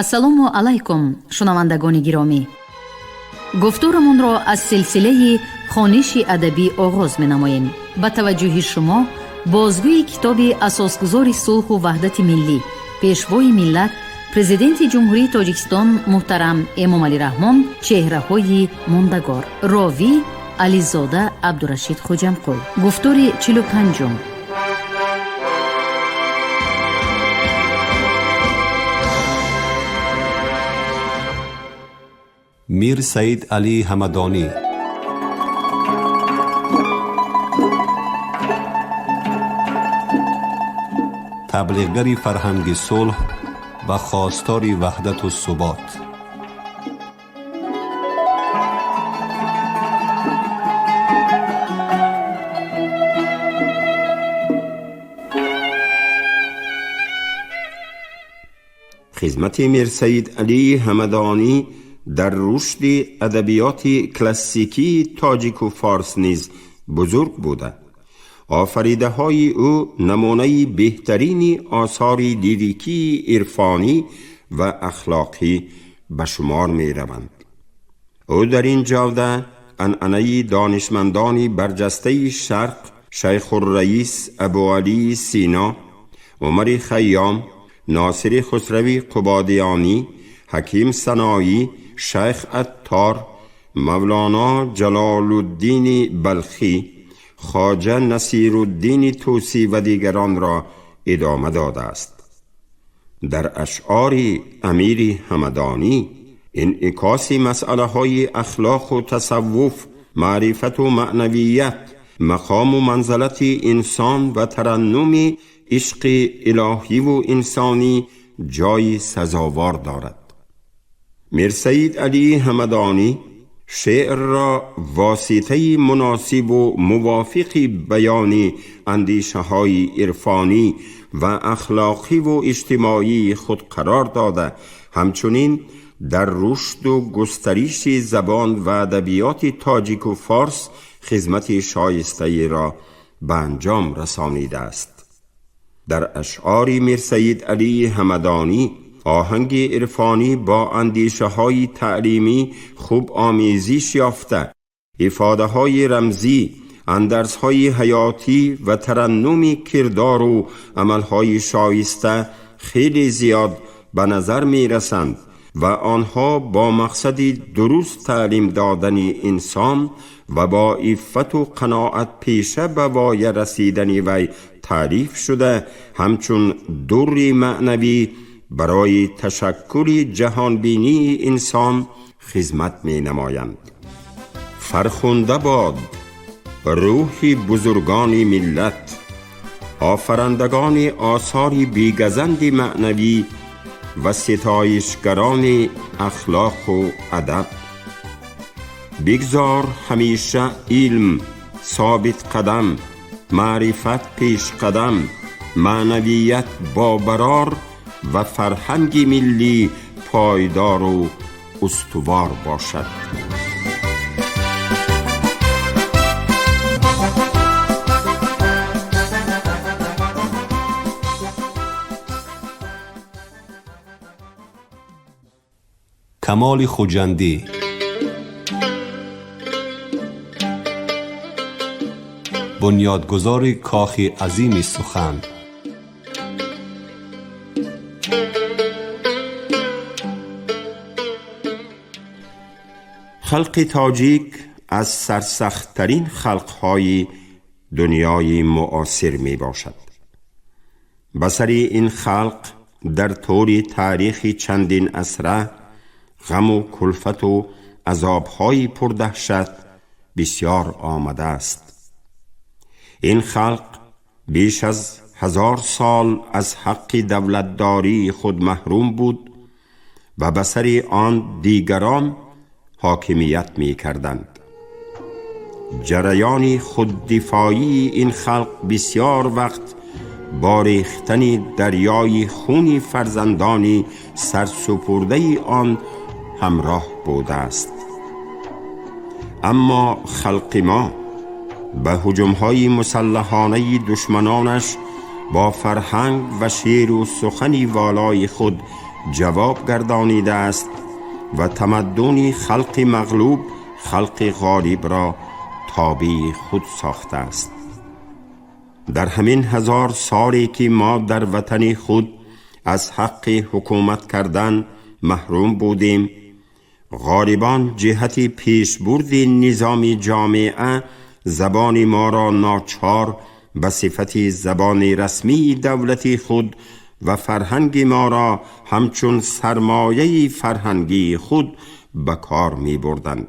Ассалому алайкум, шунавандагони гиромӣ. Гуфторамонро аз силсилаи хониши адабӣ оғоз менамоем. Ба таваҷҷӯҳи шумо бозгӯи китоби асосгузори сулҳу ваҳдати миллӣ, пешвои миллат, Президенти Ҷумҳурии Тоҷикистон муҳтарам Эмомалӣ Раҳмон «Чеҳраҳои мондагор». Ровӣ Ализода Абдурашид Хоҷамқул. Гуфтори 45-ум. Мир Саид Алӣ Ҳамадонӣ, таблиғгари фарҳанги сулҳ ва хостори ваҳдату субот. Хизмати Мирсаид Алии Ҳамадонӣ дар рушди адабиёти классикии тоҷику форс низ бузург буда, офаридаҳои ӯ намунаи беҳтарини осори лирикии ирфонӣ ва ахлоқӣ ба шумор мераванд. Ӯ дар ин ҷода анъанаи донишмандони барҷастаи Шарқ, Шайхурраис Абуалии Сино, Умари Хайём, Носири Хусрави Қубодиёнӣ, Ҳаким Саноӣ, Шайх Аттор, Мавлоно Ҷалолуддини Балхӣ, Хоҷа Насируддини Тӯсӣ ва дигаронро идома додааст. Дар ашъори Амири Ҳамадонӣ инъикоси масъалаҳои ахлоқу тасаввуф, маърифату маънавият, мақому манзалати инсон ва тараннуми ишқи илоҳиву инсонӣ ҷойи сазовор дорад. Мирсаид Алии Ҳамадонӣ шеърро воситаи муносибу мувофиқи баёни андешаҳои ирфонӣ ва ахлоқиву иҷтимоии худ қарор дода, ҳамчунин дар рушду густариши забон ва адабиёти тоҷику форс хизмати шоистаеро ба анҷом расонидааст. Дар ашъори Мирсаид Алии Ҳамадонӣ оҳанги ирфонӣ бо андешаҳои таълимӣ хуб омезиш ёфта, ифодаҳои рамзӣ, андарзҳои ҳаётӣ ва тараннуми кирдору амалҳои шоиста хеле зиёд ба назар мерасанд ва онҳо бо мақсади дуруст таълим додани инсон ва бо иффату қаноат пеша ба воя расидани вай таъриф шуда, ҳамчун дурри маънавӣ барои ташаккули ҷаҳонбинии инсон хизмат менамоянд. Фархунда бод рӯҳи бузургони миллат, офарандагони осори бегазанди маънавӣ ва ситоишгарони ахлоқу адаб. Бигзор ҳамеша илм собитқадам, маърифат пешқадам, маънавият бобарор ва фарҳанги миллӣ пойдору устувор бошад. Камоли Хуҷандӣ, бунёдгузори кохи азими сухан. Халқи тоҷик аз сарсахттарин халқҳои дунёи муосир мебошад. Ба сари ин халқ дар тӯли таърихи чандин асра ғаму кулфату азобҳои пурдаҳшат бисёр омадааст. Ин халқ беш аз 1000 сол аз ҳаққи давлатдории худ маҳрум буд ва ба сари он дигарон ҳокимият мекарданд. Ҷараёни худдифоии ин халқ бисёр вақт бо рехтани дарёи хуни фарзандони сарсупурдаи он ҳамроҳ будааст. Аммо халқи мо ба ҳуҷумҳои мусаллаҳонаи душманонаш бо фарҳанг ва шеъру сухани волои худ جواب گردانیده است و تمدن خلق مغلوب خلق غالب را تابع خود ساخته است. در همین 1000 سالی که ما در وطن خود از حق حکومت کردن محروم بودیم، غالبان جهت پیشبرد نظام جامعه زبان ما را ناچار به صفت زبان رسمی دولت خود و فرهنگ ما را همچون سرمایه فرهنگی خود به کار می بردند.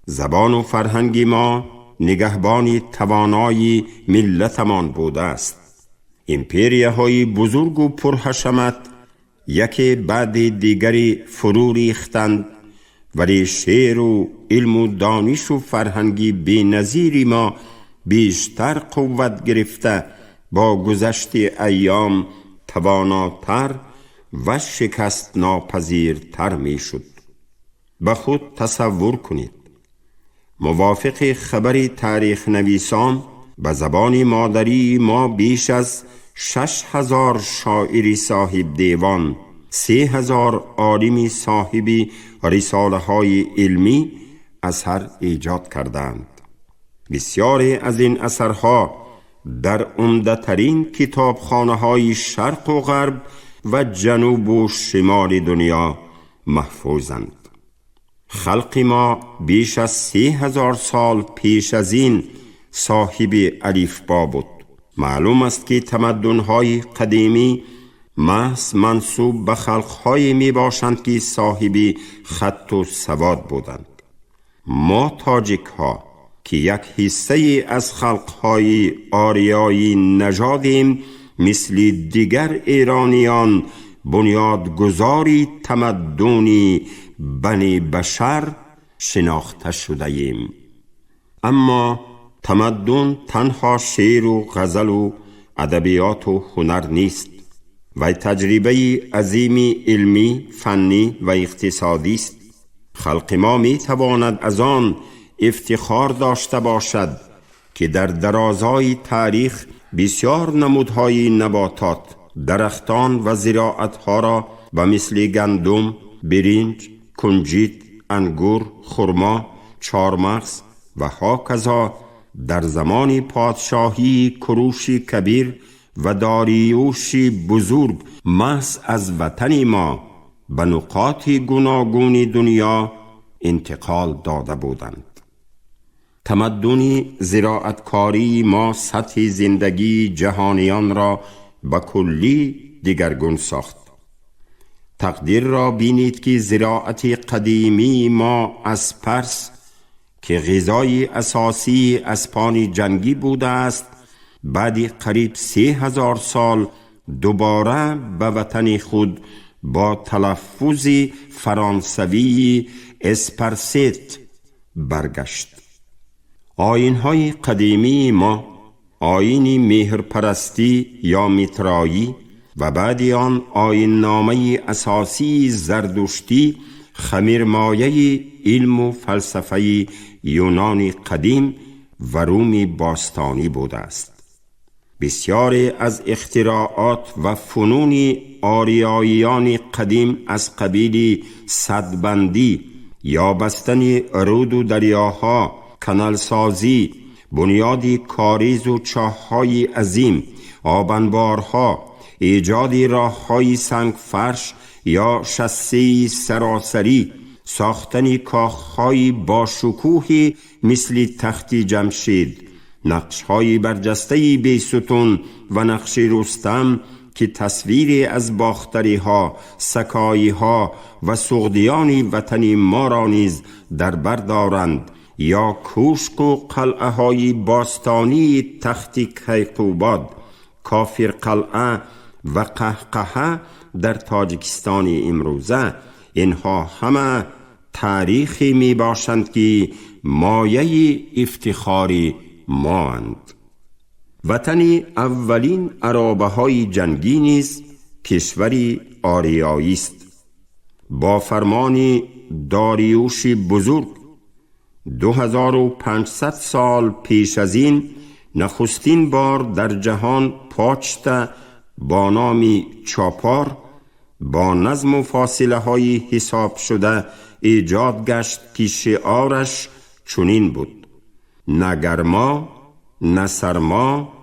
زبان و فرهنگ ما نگهبان توانای ملتمان بوده است. امپریاهای بزرگ و پرحشمت یکی بعد دیگری فرو ریختند، ولی شعر و علم و دانش و فرهنگی بی‌نظیر ما بیشتر قوت گرفته با گذشت ایام تواناتر و شکست ناپذیرتر می شد. به خود تصور کنید، موافق خبر تاریخ نویسان به زبان مادری ما بیش از 6000 شاعر صاحب دیوان، 3000 عالم صاحب رساله های علمی اثر ایجاد کردند. بسیاری از این اثرها در عمده‌ترین کتابخانه های شرق و غرب و جنوب و شمال دنیا محفوظند. خلق ما بیش از 3000 سال پیش از این صاحب الفبا بود. معلوم است که تمدن‌های قدیمی محض منسوب به خلق‌های می باشند که صاحب خط و سواد بودند. ما تاجیک‌ها که یک حصه از خلق‌های آریایی نژادیم، مثل دیگر ایرانیان بنیادگذاری تمدنی بنی بشر شناخته شده ایم. اما تمدن تنها شعر و غزل و ادبیات و هنر نیست و تجربه عظیم علمی، فنی و اقتصادی است. خلق ما می تواند از آن افتخار داشته باشد که در درازای تاریخ بسیار نمودهای نباتات، درختان و زراعتها را به مثل گندم، برنج، کنجد، انگور، خرما، چارمغز و هاکذا در زمان پادشاهی کوروش کبیر و داریوش بزرگ محض از وطن ما به نقاط گوناگون دنیا انتقال داده بودند. تمدن زراعتکاری ما سطح زندگی جهانیان را به کلی دیگرگون ساخت. تقدیر را بینید که زراعت قدیمی ما از پرس که غذای اساسی اسپان جنگی بوده است، بعد قریب 3000 سال دوباره به وطن خود با تلفظ فرانسوی اسپرست برگشت. آیین‌های قدیمی ما، آیین مهرپرستی یا میترایی و بعد آن آیین نامه اساسی زردشتی، خمیرمایه علم و فلسفه یونان قدیم و روم باستانی بوده است. بسیاری از اختراعات و فنون آریاییان قدیم از قبیل سدبندی یا بستن رود و دریاها، کانال سازی، بنیاد کاریز و چاه‌های عظیم، آبنبارها، ایجاد راه‌های سنگ فرش یا شسه سراسری، ساختن کاخ‌های با شکوه مثل تخت جمشید، نقش‌های برجسته بیستون و نقش رستم که تصویری از باختری‌ها، سکایی‌ها و سغدیان وطن ما را نیز در بر دارند، یا کوشک و قلعه‌های باستانی تخت کیقوباد، کافر قلعه و قهقهه در تاجیکستان امروزه، اینها همه تاریخی می باشند که مایه افتخار ما اند. وطن اولین عرابه های جنگی نیز کشوری آریایی است. با فرمان داریوش بزرگ 2500 سال پیش از این نخستین بار در جهان پاچته با نام چاپار با نظم و فاصله های حساب شده ایجاد گشت که شعارش چنین بود: نه گرما، نه سرما،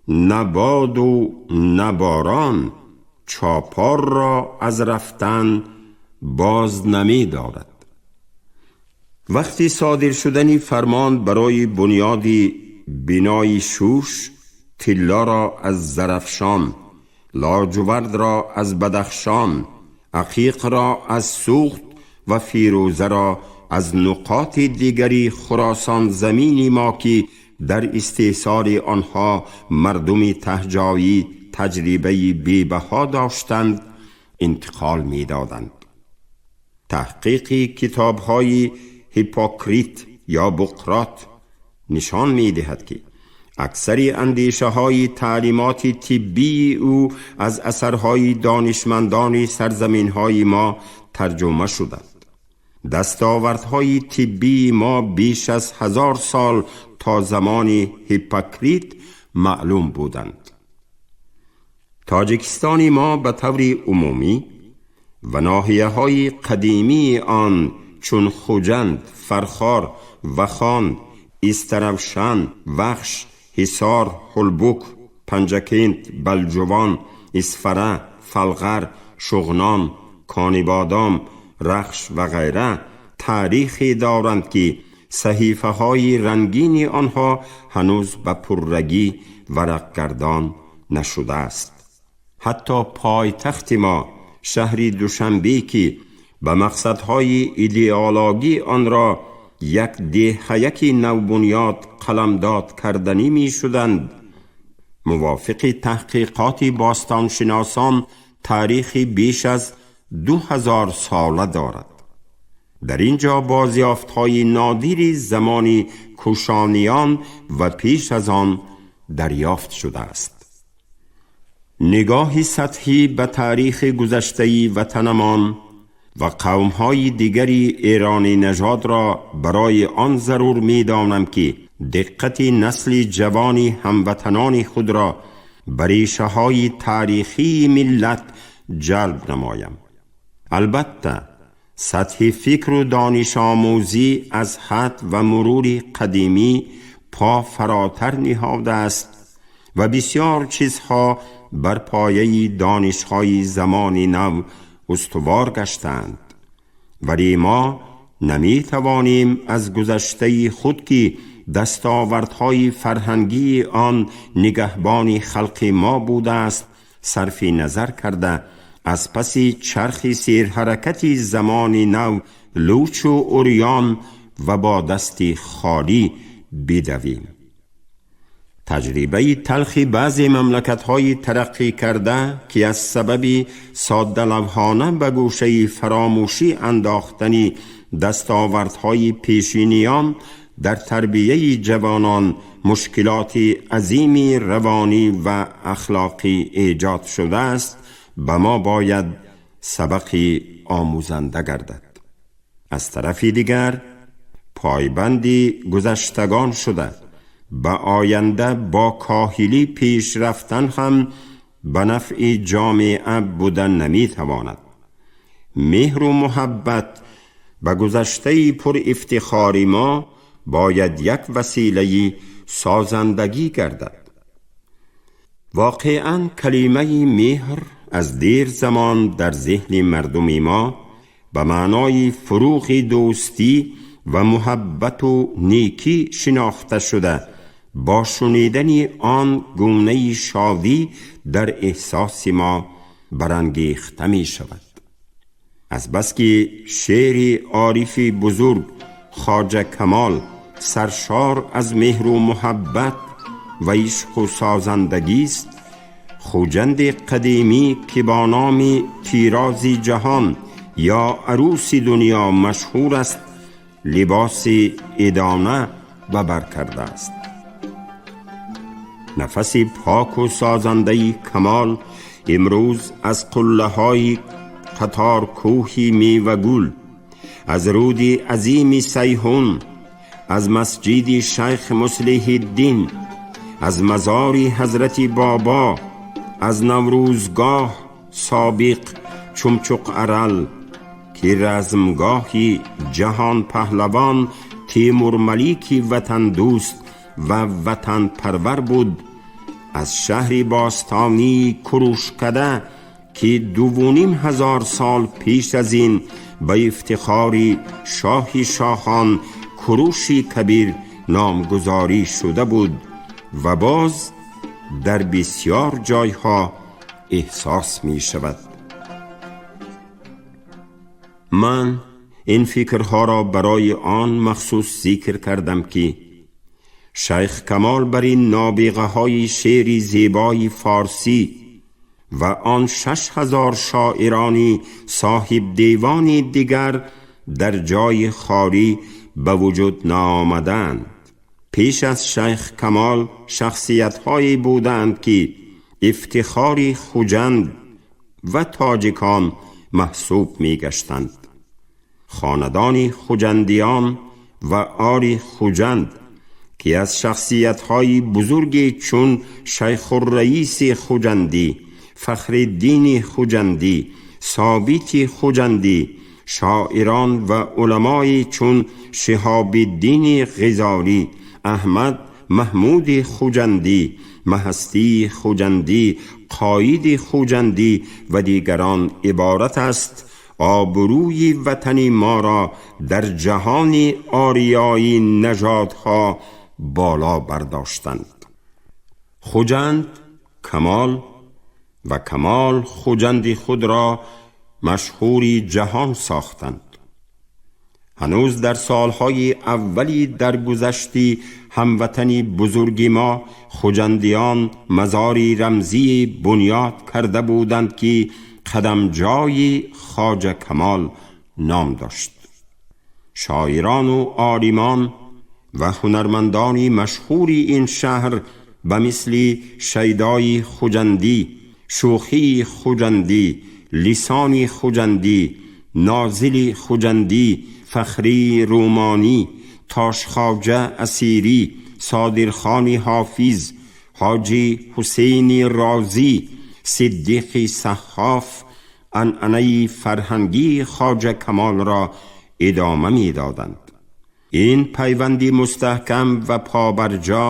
نه باد و نه باران چاپار را از رفتن باز نمی دارد. وقتی صادر شدن فرمان برای بنیاد بنای شوش، طلا را از زرفشان، لاجورد را از بدخشان، عقیق را از سوخت و فیروزه را از نقاط دیگری خراسان زمینی ما که در استحصال آنها مردم تهجایی تجربه بی‌بها داشتند انتقال می‌دادند. تحقیق کتاب‌های هیپوکریت یا بقراط نشان می‌دهد که اکثر اندیشه‌های تعلیمات طبی او از اثرهای دانشمندان سرزمین‌های ما ترجمه شدند. دستاوردهای طبی ما بیش از 1000 سال تا زمان هیپوکریت معلوم بودند. تاجیکستان ما به طور عمومی و ناحیه‌های قدیمی آن چون خوجند، فرخار، وخان، استروشن، وخش، حصار، هلبوک، پنجکنت، بلجوان، اسفره، فلغر، شغنان، کانیبادام، رخش و غیره تاریخی دارند که صحیفه های رنگین آنها هنوز به پررگی ورق گردان نشده است. حتی پایتخت ما شهر دوشنبه که به مقصدهای ایدئولوژی آن را یک دهیک نوبنیاد قلمداد کردنی می شدند، موافق تحقیقات باستانشناسان تاریخ بیش از 2000 ساله دارد. در اینجا بازیافت‌های نادری زمان کوشانیان و پیش از آن دریافت شده است. نگاه سطحی به تاریخ گذشته وطنمان و قوم‌های دیگری ایرانی نژاد را برای آن ضرور می‌دانم که دقت نسل جوان هموطنان خود را بر ریشه‌های تاریخی ملت جلب نمایم. البته سطح فکر و دانش آموزی از حد و مرور قدیمی پا فراتر نهاده است و بسیار چیزها بر پایه دانش‌های زمان نو استوار گشتند، ولی ما نمی‌توانیم از گذشته خود که دستاوردهای فرهنگی آن نگهبان خلق ما بوده است صرف نظر کرده از پس چرخ سیر حرکت زمان نو لوچ و عریان و با دست خالی بدویم. تجربه تلخ بعضی مملکت‌های ترقی کرده که از سبب ساده‌لوحانه به گوشه فراموشی انداختن دستاوردهای پیشینیان در تربیه جوانان مشکلات عظیم روانی و اخلاقی ایجاد شده است، به ما باید سبقی آموزنده گردد. از طرف دیگر پایبند گذشتگان شده به آینده با کاهلی پیش رفتن هم به نفع جامعه بودن نمیتواند. مهر و محبت به گذشته پر افتخار ما باید یک وسیله سازندگی گردد. واقعا کلمه مهر از دیر زمان در ذهن مردم ما به معنای فروغ دوستی و محبت و نیکی شناخته شده، با شنیدن آن گونه شادی در احساس ما برانگیخته می شود. از بس که شعر عارف بزرگ خواجه کمال سرشار از مهر و محبت و عشق و سازندگی است، خوجند قدیمی که با نام تیراز جهان یا عروس دنیا مشهور است، لباس ادانه ببر کرده است. نفس پاک و سازنده کمال امروز از قله های قطار کوهی میوه‌گل، از رود عظیم سیحون، از مسجد شیخ مصلح الدین، از مزار حضرت بابا، از نوروزگاه سابق Чумчуқ-Арал, ки размгоҳи ҷаҳонпаҳлавон Темурмалики ватандӯст ва ватанпарвар буд, аз шаҳри бостонии Курушкада, ки 2500 сол пеш аз ин ба ифтихори шоҳи шоҳон Куруши Кабир номгузорӣ шуда буд, ва боз дар бисёр ҷойҳо эҳсос мешавад. Ман ин фикрҳоро барои он махсус зикр кардам, ки шайх Камол бар ин нобиғаҳои шеъри зебои форсӣ ва он 6000 шоирони соҳибдевони дигар дар ҷои холӣ ба вуҷуд наомаданд. Пеш аз шайх Камол шахсиятҳое буданд, ки ифтихори Хуҷанд ва тоҷикон маҳсуб мегаштанд. Хонадони Хуҷандиён ва оли Хуҷанд, ки аз шахсиятҳои бузурге чун Шайхурраиси Хуҷандӣ, Фахриддини Хуҷандӣ, Собити Хуҷандӣ, шоирон ва уламое чун Шиҳобиддини Ғизолӣ, Аҳмад Маҳмуди Хуҷандӣ, Маҳастии Хуҷандӣ, Қоиди Хуҷандӣ ва дигарон иборат аст, обрӯи ватани моро дар ҷаҳони ориёии нажодҳо боло бардоштанд. Хуҷанд Камол ва Камол Хуҷанди худро машҳури ҷаҳон сохтанд. Ҳанӯз дар солҳои аввали даргузашти ҳамватани бузурги мо хуҷандиён мазори рамзӣ бунёд карда буданд, ки қадамҷои Хоҷа Камол ном дошт. Шоирону олимон ва ҳунармандони машҳури ин шаҳр ба мисли Шайдои Хуҷандӣ, Шӯхии Хуҷандӣ, Лисони Хуҷандӣ, Нозили Хуҷандӣ, Фахрии Румонӣ, Тошхоҷа Асирӣ, Содирхони Ҳофиз, Ҳоҷи Ҳусейни Розӣ, Сиддиқи Саҳҳоф анъанаи фарҳангии Хоҷа Камолро идома медоданд. Ин пайванди мустаҳкам ва побарҷо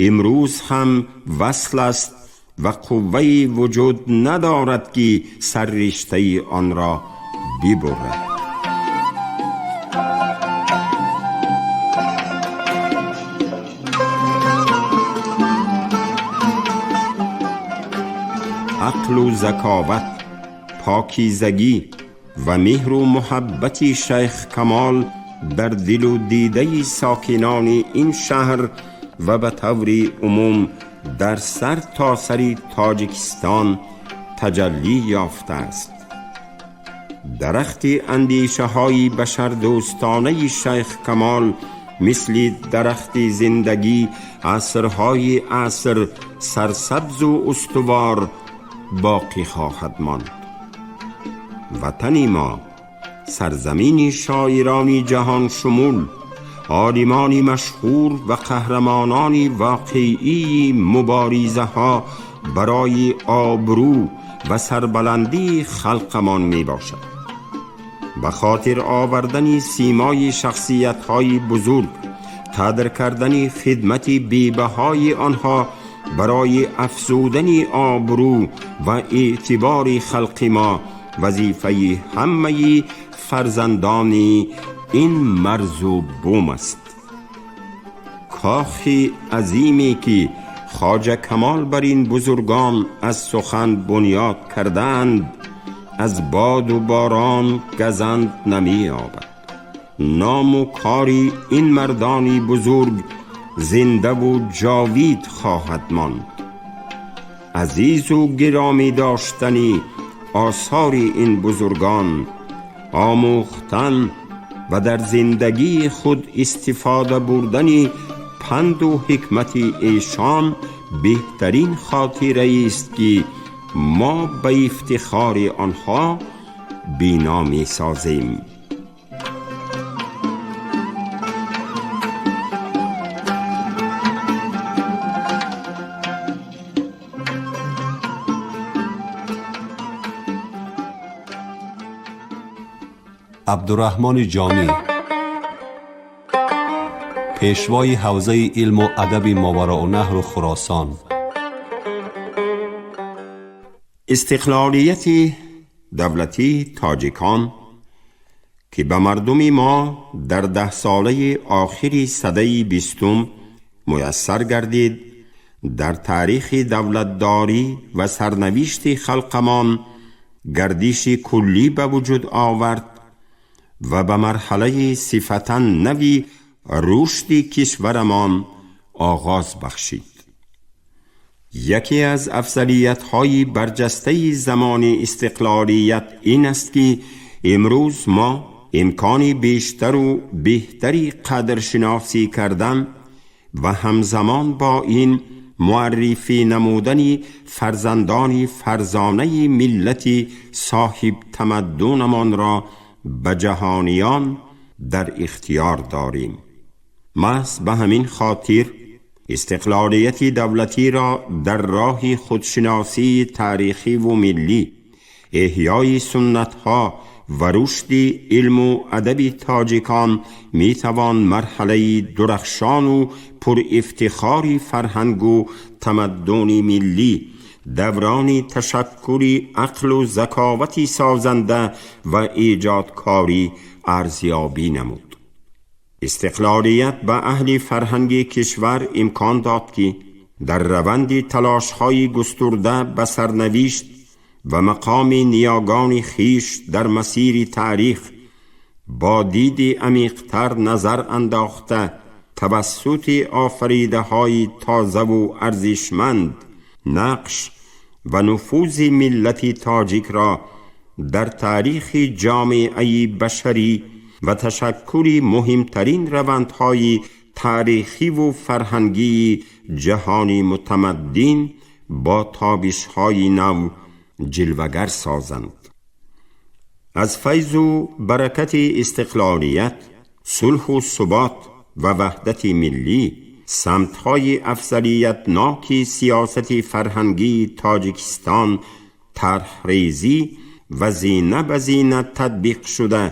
имрӯз ҳам васл аст ва қувваи вуҷуд надорад, ки сарриштаи онро бибурад. Ақлу заковат, покизагӣ ва меҳру муҳаббати шайх Камол дар дилу дидаи сокинони ин шаҳр ва ба таври умум дар сар то сари Тоҷикистон таҷаллӣ ёфтааст. Дарахти андешаҳои башардӯстонаи шайх Камол мисли дарахти зиндагӣ асрҳои аср сарсабзу устувор боқӣ хоҳад монд. Ватани мо сарзамини шоирони ҷаҳоншумул, олимони машҳур ва қаҳрамонони воқеии муборизаҳо барои обрӯ ва сарбаландии халқамон мебошад. Ба хотир овардани симои шахсиятҳои бузург, қадр кардани хидмати бебаҳои онҳо барои афзудани обрӯ ва эътибори халқи мо вазифаи ҳамаи фарзандони ин марзу бум аст. Кохи азиме, ки Хоҷа Камол бар ин бузургон аз сухан бунёд кардаанд, аз боду борон газанд намеёбад. Ному кори ин мардони бузург зиндаву ҷовид хоҳад монд. Азизу гиромӣ доштани осори ин бузургон, омӯхтан ва дар зиндагии худ истифода бурдани панду ҳикмати эшон беҳтарин хотираест, ки мо ба ифтихори онҳо бино месозем. Абдураҳмони Ҷомӣ, пешвои ҳавзаи илму адаби Мовароуннаҳру Хуросон. Истиқлолияти давлатии тоҷикон, ки ба мардуми мо дар 10 солаи охири садаи 20-ум муяссар гардид, дар таърихи давлатдорӣ ва сарнавишти халқамон гардиши куллӣ ба вуҷуд овард ва ба марҳалаи сифатан нави рушди кишварамон оғоз бахшид. Яке аз афзалиятҳои барҷастаи замони истиқлолият ин аст, ки имрӯз мо имкони бештару беҳтари қадршиносӣ кардан ва ҳамзамон бо ин муаррифӣ намудани фарзандони фарзонаи миллати соҳибтамаддунамонро ба ҷаҳониён дар ихтиёр дорем. Маҳз ба ҳамин хотир истиқлолияти давлатиро дар роҳи худшиносии таърихиву миллӣ, эҳёи суннатҳо ва рушди илму адаби тоҷикон метавон марҳалаи дурахшону пурифтихори фарҳангу тамаддуни миллӣ, даврони ташаккули ақлу заковати созанда ва эҷодкорӣ арзёбӣ намуд. Истиқлолият ба аҳли фарҳанги кишвар имкон дод, ки дар раванди талошҳои густурда ба сарнавишт ва мақоми ниёгони хиш дар масири таърих бо диди амиқтар назар андохта, тавассути офаридаҳои тозаву арзишманд нақш ва нуфузи миллати тоҷикро дар таърихи ҷомеаи башарӣ ва ташаккули муҳимтарин равандҳои таърихиву фарҳангии ҷаҳони мутамаддин бо тобишҳои нав ҷилвагар созанд. Аз файзу баракати истиқлолият, сулҳу субот ва ваҳдати миллӣ, самтҳои афзалиятноки сиёсати фарҳангии Тоҷикистон тарҳрезӣ ва зина ба зина татбиқ шуда,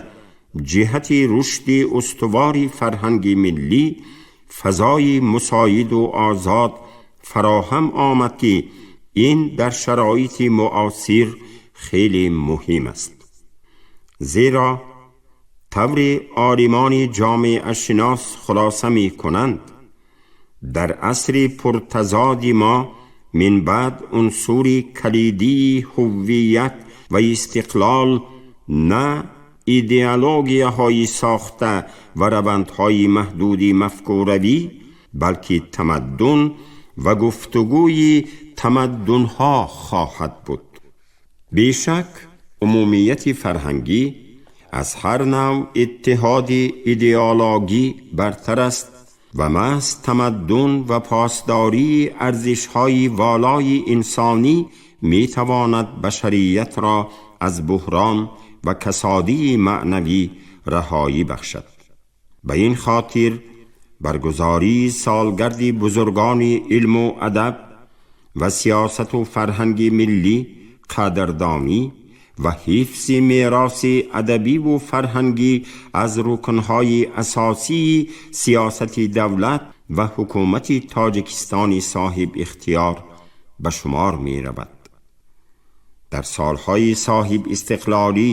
ҷиҳати рушди устувори фарҳанги миллӣ фазои мусоиду озод фароҳам омад, ки ин дар шароити муосир хеле муҳим аст, зеро тавре олимони ҷомеашинос хулоса мекунанд, дар асри пуртазоди мо минбаъд унсури калидии ҳуввият ва истиқлол на идеологияҳои сохта ва равандҳои маҳдуди мафкуравӣ, балки тамаддун ва гуфтугӯи тамаддунҳо хоҳад буд. Бешак, умумияти фарҳангӣ аз ҳар навъ иттиҳоди идеологӣ бартар аст ва маҳз тамаддун ва посдории арзишҳои волои инсонӣ метавонад башариятро аз буҳрон ва касодии маънавӣ раҳоӣ бахшад. Ба ин хотир баргузории солгарди бузургони илму адаб ва сиёсату фарҳанги миллӣ, қадрдонӣ ва ҳифзи мероси адабиву фарҳангӣ аз рукнҳои асосии сиёсати давлат ва ҳукумати Тоҷикистони соҳибихтиёр ба шумор меравад. Дар солҳои соҳибистиқлолӣ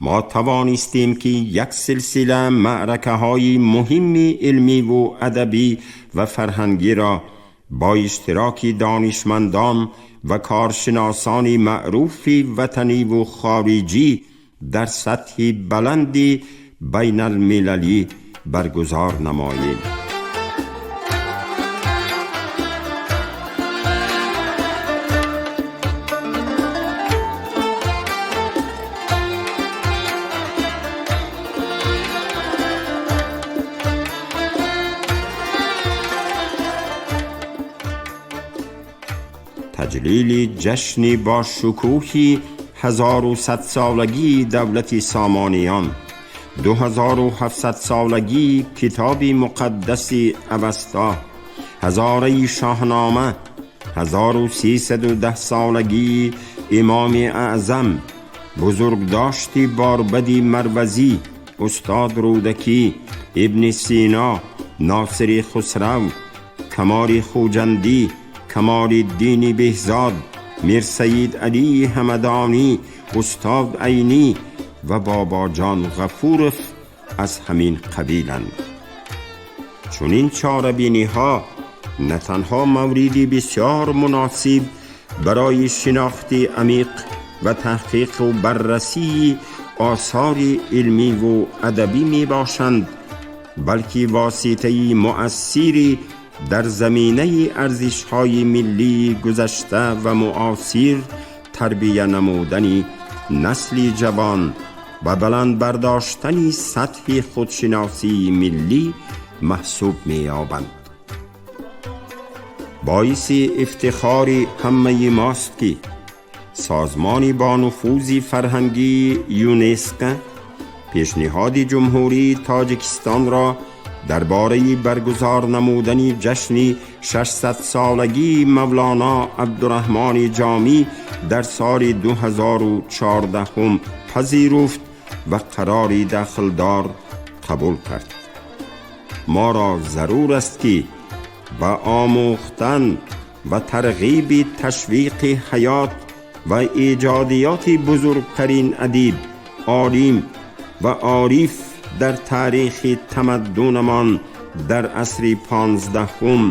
мо тавонистем, ки як силсила маъракаҳои муҳимми илмиву адабӣ ва фарҳангиро бо иштироки донишмандон ва коршиносони маъруфи ватаниву хориҷӣ дар сатҳи баланди байналмилалӣ баргузор намоем. Таҷлили ҷашни бо шукӯҳи 1100-солагии давлати Сомониён, 2700-солагии китоби муқаддаси Авасто, ҳазораи Шоҳнома, 1310-солагии Имоми Аъзам, Бузургдошти Борбади Марвазӣ, устод Рӯдакӣ, Ибни Сино, Носири Хусрав, Камоли Хуҷандӣ, Камолиддини Беҳзод, Мирсаид Алии Ҳамадонӣ, устод Айнӣ ва Бобоҷон Ғафуров аз ҳамин қабиланд. Чунин чорабиниҳо на танҳо мавриди бисёр муносиб барои шинохти амиқ ва таҳқиқу баррасии осори илмиву адабӣ мебошанд, балки воситаи муассири дар заминаи арзишҳои миллии гузашта ва муосир тарбия намудани насли ҷавон ва баланд бардоштани сатҳи худшиносии миллӣ маҳсуб меёбанд. Боиси ифтихори ҳамаи мост, ки созмони бонуфузи фарҳангии ЮНЕСКО пешниҳоди Ҷумҳурии Тоҷикистонро дар бораи баргузор намудани ҷашни 600-солагии Мавлоно Абдураҳмони Ҷомӣ дар соли 2014 пазируфт ва қарори дахлдор қабул кард. Моро зарур аст, ки ба омӯхтан ва тарғиби ташвиқи ҳаёт ва эҷодиёти бузургтарин адиб, олим ва ориф дар таърихи тамаддунамон дар асри 15-ум,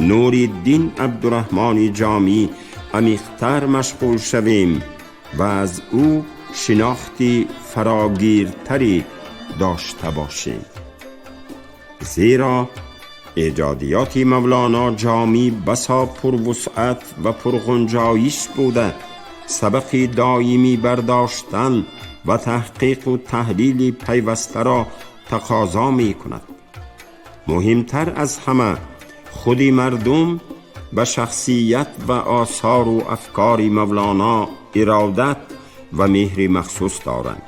Нуриддин Абдураҳмони Ҷомӣ, амиқтар машғул шавем ва аз ӯ шинохти фарогиртаре дошта бошем, зеро эҷодиёти Мавлоно Ҷомӣ басо пурвусъат ва пурғунҷоиш буда, сабақи доимӣ бардоштан ва таҳқиқу таҳлили пайвастаро тақозо мекунад. Муҳимтар аз ҳама, худи мардум ба шахсият ва осору афкори Мавлоно иродат ва меҳри махсус доранд.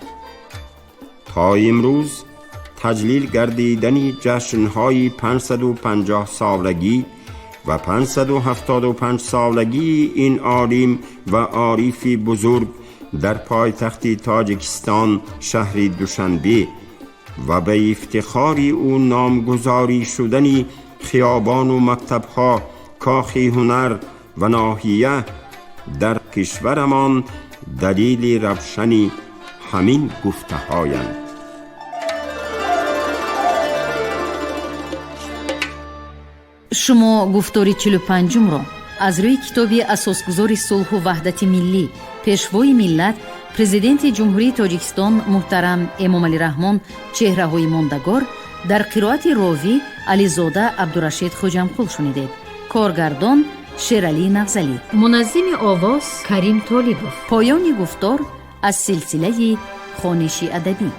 То имрӯз таҷлил гардидани ҷашнҳои 550-солагӣ ва 575-солагии ин олим ва орифи бузург дар пойтахти Тоҷикистон, шаҳри Душанбе, ва ба ифтихори ӯ номгузорӣ шудани хиёбону мактабҳо, кохи ҳунар ва ноҳия дар кишварамон далели равшани ҳамин гуфтаҳоянд. Шумо гуфтори 45-умро аз рӯи китоби асосгузори сулҳу ваҳдати миллӣ, Пешвои миллат, Президенти Ҷумҳурии Тоҷикистон муҳтарам Эмомалӣ Раҳмон «Чеҳраҳои мондагор» дар қироати ровӣ Ализода Абдурашид Хоҷамқул шунидед. Коргардон Шералӣ Навзалӣ, муназзими овоз Карим Толибов. Поёни гуфтор аз силсилаи хониши адабӣ.